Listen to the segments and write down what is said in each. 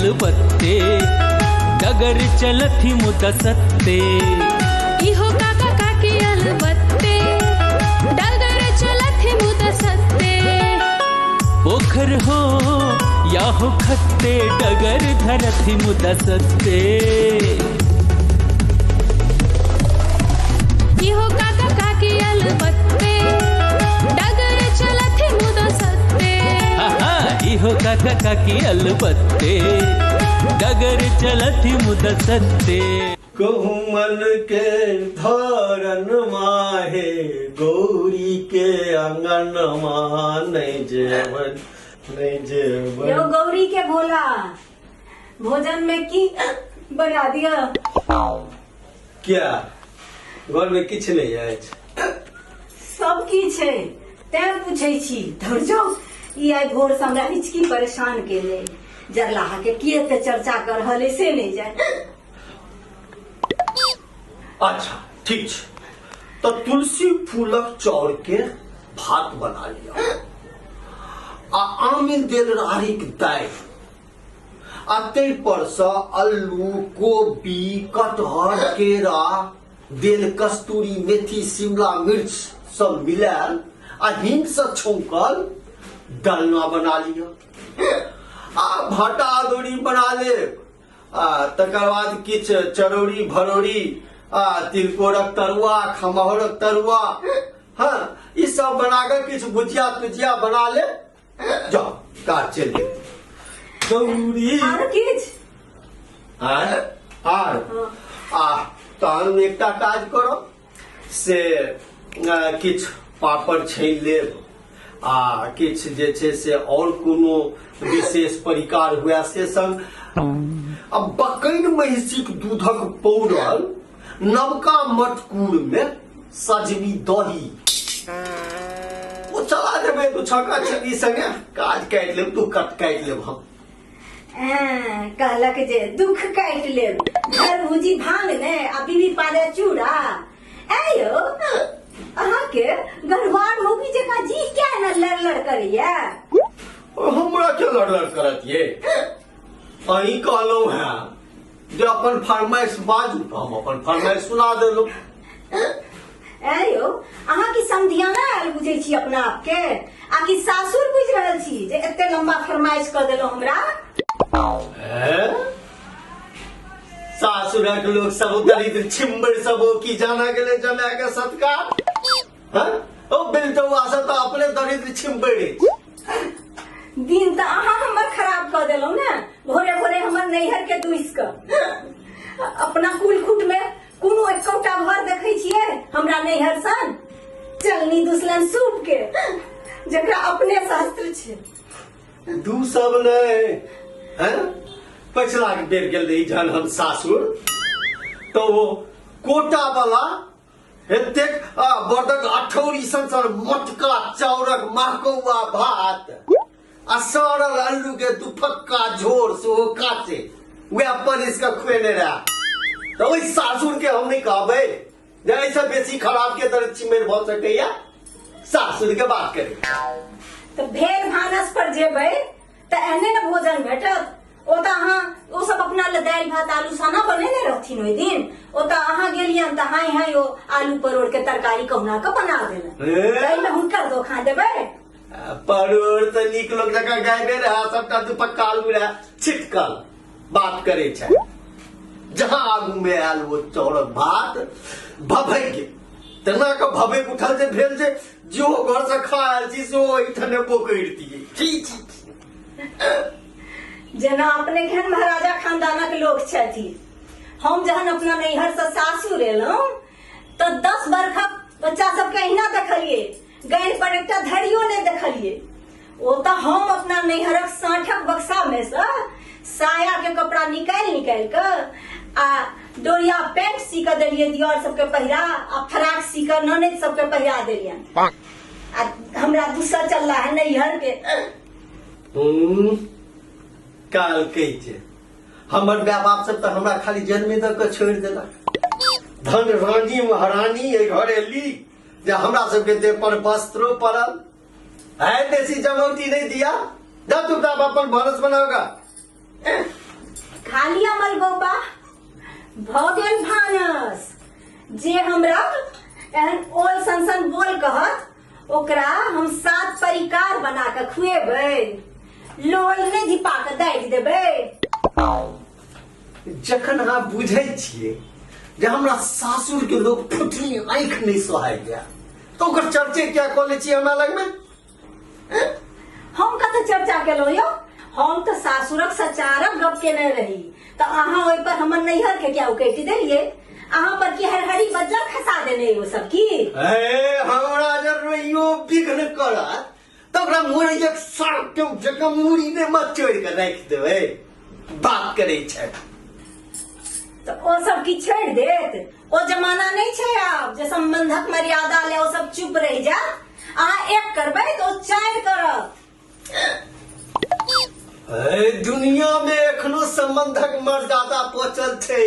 अलबत्ते डगर चलथि मुदा सत्ते। इहो काका काकी अलबत्ते डगर चलथि मुदा सत्ते। पोखर हो या हो खत्ते डगर धरथि मुदा सत्ते। इहो काका काकी अलबत्ते डगर चलथि मुदा सत्ते। इहो काका काकी अलबत्ते डगर चलथि मुदा सत्ते। कहूँ मन के धरन माहे गौरी के आंगन मा नहीं जेवन नहीं जेवन। यो गौरी के भोला भोजन में की बना दिया? क्या घर में किछ नहीं है? सब किछ है तैं पूछे छी। धर जाओ ई आई भोर से हमरा हिचकी परेशान केले जरलाहा के किए ते चर्चा कर रहल से नहीं जाए। अच्छा ठीक है तो तुलसी फूलक चाउर के भात बना लिया आ आमिल देल राहरिक दालि आ तै पर से आलू कोबी कटहर केरा देल कस्तूरी मेथी शिमला मिर्च सब मिलायल आ हींग से छौंकल डालना बना लिया आ भाटा अदौरी बना ले आ तकर बाद किछ चरौरी भरौरी आ तिलकोरक तरुआ खमहौरक तरुआ हाँ ई सब बना के किछ भुजिया तुजिया बना ले। जाओ कार चल गौरी आर किछ आर आर आ तहन एकटा काज करो से किछ पापड़ छानि लेब आ किछ जे छै से और कोनो विशेष परिकार हुए से संग आ बकैन महिषीक दूधक पौरल नवका मटकूर में सजनी दही ओ चला देबै तू छका छकी संगे काज काटि लेब तू कट काटि लेब हम। कहलक जे दुख काटि लेब घर भुजी भांग ने आ बीबी पारे चूड़ा। ऐ यौ अहाँ के गढ़वार मौगी जकाँ जी क्या न लड़ लड़ करैया? हमरा के लड़ लड़ करत ये? अहीं कहलहुँ हैं जे अपन फरमाइश बाजू तऽ हम अपन फरमाइश सुना देलहुँ। ऐ यौ अहाँ की समधियाना आयल बुझै छी अपना आप के आ कि सासुर बुझि रहल छी जे एते लंबा फरमाइश कऽ देलहुँ हमरा? सासुरक लोग सब दरिद्र छिम्बर सब की जाना गेले जमा के सत्कार हाँ? ओ बिलटौआ सब तऽ अपने दरिद्र छिम्बर दिन तऽ अहाँ हमर खराब कऽ देलहुँ ने भोरे भोरे हमर नैहर के दूसि कऽ। अपना कुल खुट में कोनो एकोटा घर देखै छियै हमरा नैहर सन चलनी दुसलन सूप के जकरा अपने शास्त्र छै। दू सब नहीं हैं? पछला बेर गेल रही जहन हम सासुर तो वो कोटा वाला एतेक बर्दक अठौरी सन सन मोटका चाउरक महकौआ भात आ सड़ल आलू के दुफक्का झोर सेहो काचे वएह परिस के खुएने रहे। तो ओहि सासुर के हम नहीं कहबै जे एहिसँ बेसी खराब के तरह चिमेर भऽ सकैया। सासुर के बात करी तो भेल भानस पर जेबै तऽ एहने ने भोजन भेटत। ओ तऽ अहाँ ओ सब अपना ले दालि भात आलू सना बनेने रहथिन ओहि दिन। ओ तऽ अहाँ गेलियन तऽ हाय हाय ओ आलू परोड़ के तरकारी कहुना के बना देलन। ताहिमे हुनकर धोखा देबै? परोड़ तऽ नीक लोक जकाँ गायबे रहे सबटा दुपक्का आलू रहे छिटकल बात करे छै। जहाँ आगू में आयल वो चाउरक भात भभक गेल तेना के भभक उठल जे भेल जे जो घर से खा आयल छी से ओहिठने बोकरि दिए। छी छी जेना अपने केहन महाराजा खानदानक लोक छथि। हम जहन अपना नैहर से सासुर एलहुँ तऽ 10 बरखक बच्चा सबके अहिना देखलिए गानि पर एकटा धरियो नहि देखलिए। ओ तऽ हम अपना नैहरक साँठक बक्सा में से साया के कपड़ा निकालि निकालि कऽ आ डोरिया पैंट सी कऽ देलिए दियर सबके पहिरा आ फ्राक सी कऽ ननैद सबके पहिरा देलियन। आ हमरा गुस्सा चलला है नैहर के। काल कहै छै हमर माय बाप सब तऽ हमरा खाली जन्मे दऽ कऽ छोड़ि देलक। धन रानी महारानी एहि घर एली जे हमरा सबके देह पर वस्त्रो पड़ल है बेसी जमौटी नहीं दिया। जा तू बाप अपन भानस बनाओगा। भऽ गेल भानस। जे हमरा एहन ओल सन सन बोल कहत ओकरा हम 7 परिकार बना के खुएबै, लोल नहि धिपा के दागि देबै। जखन अहाँ बुझै छियै जे हमरा सासुर के लोग फुटनी आँखि नहि सोहाइया तऽ ओकर चर्चे किया कऽ लै छियै हमरा लगमे? हम कतऽ चर्चा केलहुँ यौ? हम तऽ सासुरक सचारक गप केने रही, तऽ अहाँ ओहि पर हमर नैहर के क्या उकटि देलियै? अहाँ पर की हरहरी बज्जर खसा देने ओ सब की? ए, हमरा जर रोइयो विघ्न करत तऽ ओकरा मुरैयक साग के जकाँ मुड़ी ने मचोड़ि कऽ राखि देबै। बात करै छथि तऽ ओ सब की छोड़ि देत? ओ जमाना नहि छै आब जे संबंधक मर्यादा ले ओ सब चुप रहि जायत। अहाँ एक करबै तऽ ओ 4 करत। ए, दुनिया में एखनो संबंधक मर्यादा बचल छै,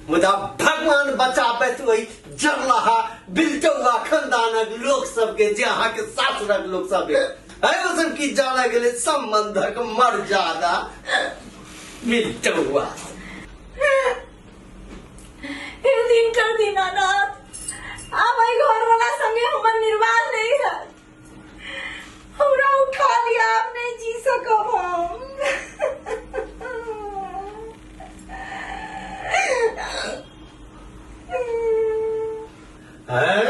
मुदा भगवान बचाबैत ओहि जरलाहा बिलटौआ खानदानक लोक सबके जे अहाँके सासुरक लोक सब है। ओ सब की जाना गेलै संबंधक मर्यादा बिलटौआ। हे दिनकर दीनानाथ, आब एहि घर वाला संगे हमर निर्वाह नहीं है, हमरा उठा लिया, आब नहीं जी सकब हम। हैं?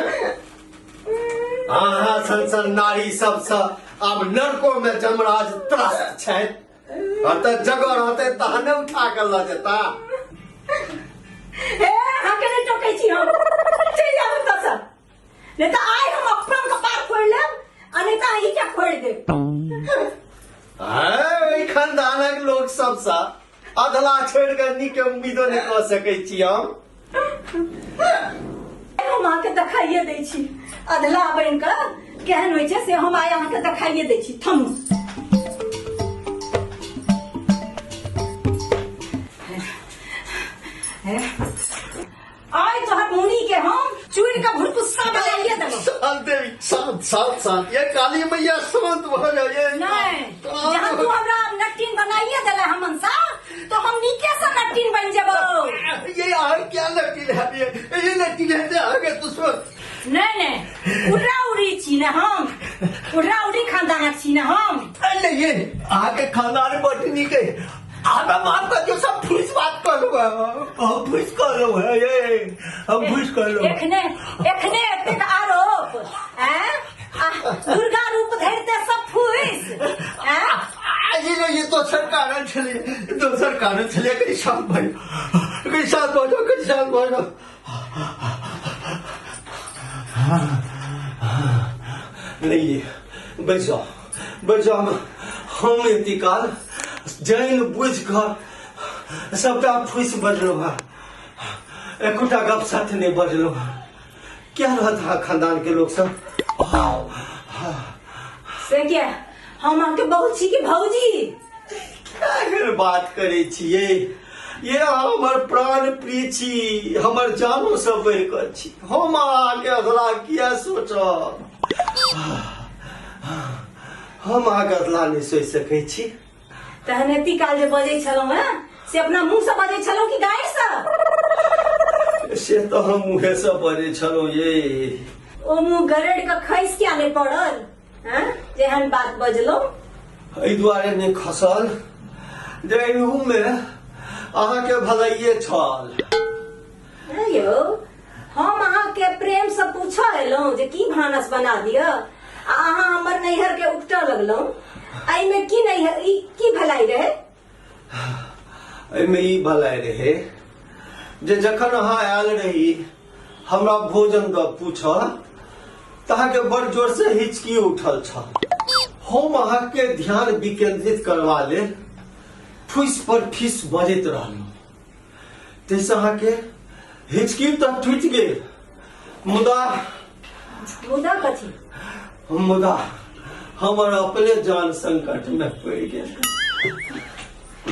अहाँ सन सन नारी सबसँ आब नरको में जमराज त्रस्त छथि। तऽ जगह रहतै तहने उठा कऽ लऽ जेता। हे, अहाँके नहि टोकै छी हम, चलि जाउ ओतऽसँ, नहि तऽ आइ हम अपन कपार फोड़ि लेब आ नहि तऽ अहींके फोड़ि देब। एहि खानदानक लोक सबसँ अधला छोड़ि कऽ नीक उम्मीदो नहि कऽ सकै छी हम। हम अहाँके देखाइए दै छी अधला बनि कऽ केहन होइ छै, से हम आइ अहाँके देखाइए दै छी। थमू। आइ तोहर मुनी के हम चूड़ के भुरकुस्सा बनाइए देबो। शांत देवी, शांत शांत शांत, ये काली मैया शांत भऽ जाओ ये। नहीं, जहाँ तू हमरा नट्टीन बनाइए देले हमन सा, तो हम नीके से नट्टीन बन जेबो। ये आ क्या नट्टीन है ये? ये नट्टीन है ते आगे तो सुन। नहीं नहीं, उड़रा उड़ी छी ना हम, उड़रा उड़ी खानदानक छी ना हम। अरे ये आगे खानदान बड़ नीक है। आगा माफ कर दियो, सब फूस बात कर लो, हम फूस कर लो है ये, हम फूस कर लो। एखने एखने एतेक आरोप हैं? दुर्गा रूप धरते सब फूस हैं? ये लो, ये दोसर कारण छले, दोसर कारण छले। कहीं शांत भइयो, कहीं शांत भऽ जाओ, कहीं शांत भऽ जाओ। नहीं ये बैठ जाओ, बैठ जाओ। हम एती काल जैन बुझ कऽ सबटा फूसि बजलहुँ हँ, एकोटा गप सत्य नहि बजलहुँ हँ। क्या रहत अहाँ खानदान के लोक सब? से क्या हम अहाँके बहू छी कि भौजी? क्या बात करै छियै ये? अहाँ हमर प्राण प्रिय छी, हमर जानो से बढ़ि कऽ छी। हम अहाँके अधला किया सोचब? हम अहाँके अधला नहि सोचि सकै छी। तहन एती काल जे बजै छलहुँ हेँ से अपना मुँह से बजै छलहुँ कि गारि से? से तऽ हम मुँहे से बजै छलहुँ ये। ओ मुँह गरड़ कऽ खसि किया नहि पड़ल हैं जेहन बात बजलहुँ? एहि दुआरे नहि खसल जे एहूमे अहाँके भलाइए छल। यौ, हम अहाँके प्रेम से पूछऽ एलहुँ जे की भानस बना दिअ, आ अहाँ हमर नैहर के उपटऽ लगलहुँ। एहिमे की नैहर, ई की भलाई रहे? एहिमे ई भलाई रहे जे जखन अहाँ आयल रही हमरा भोजन दऽ पूछऽ तऽ अहाँके बड़ जोर से हिचकी उठल छल। हम अहाँके ध्यान विकेंद्रित करबा लेल फूसि पर फीस बजैत रहलहुँ, ताहिसँ अहाँके हिचकी तऽ टूटि गेल, मुदा मुदा कथी? मुदा हमर अपने जान संकट में पड़ि गेल।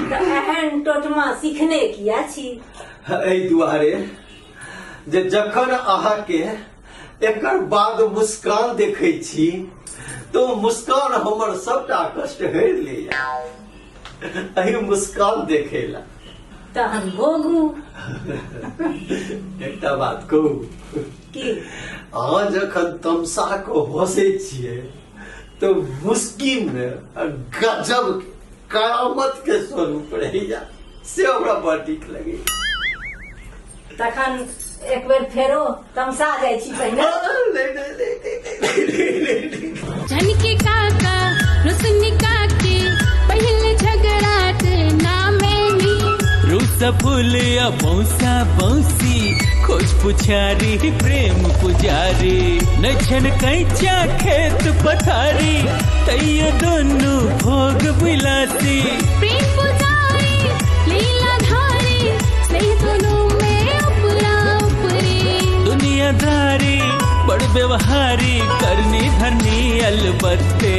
तऽ एहन टोटमा सीखने किया छी? एहि दुआरे जे जखन अहाँके एकर बाद मुस्कान देखै छी तो मुस्कान हमर सबटा कष्ट हरि लैया। एहि मुस्कान देखै ला तहन भोगू। एकटा बात कहू? की? अहाँ जखन तमसा कऽ हँसै छियै तऽ मुस्की मे गजब के करामत के स्वरूप रहैया, से हमरा बड़ नीक लगैया। तखन एक बेर फेरो तमसा जाइ छी पहिने। नहि, नहि, नहि, नहि, नहि, नहि, नहि। झनके काका रुसनी काकी पहले झगड़ाट नामेनी। रूसा फूल या बौसा बौसी, खोज पुछारी प्रेम पुजारी, नछन कैचा खेत पथारी, तैयो दोनों भोग विलासी। प्रेम पुजारी लीला धारी, स्नेह दोनों में उपरा उपरी। दुनियादारी बड़ व्यवहारी, करनी धरनी अलबत्ते।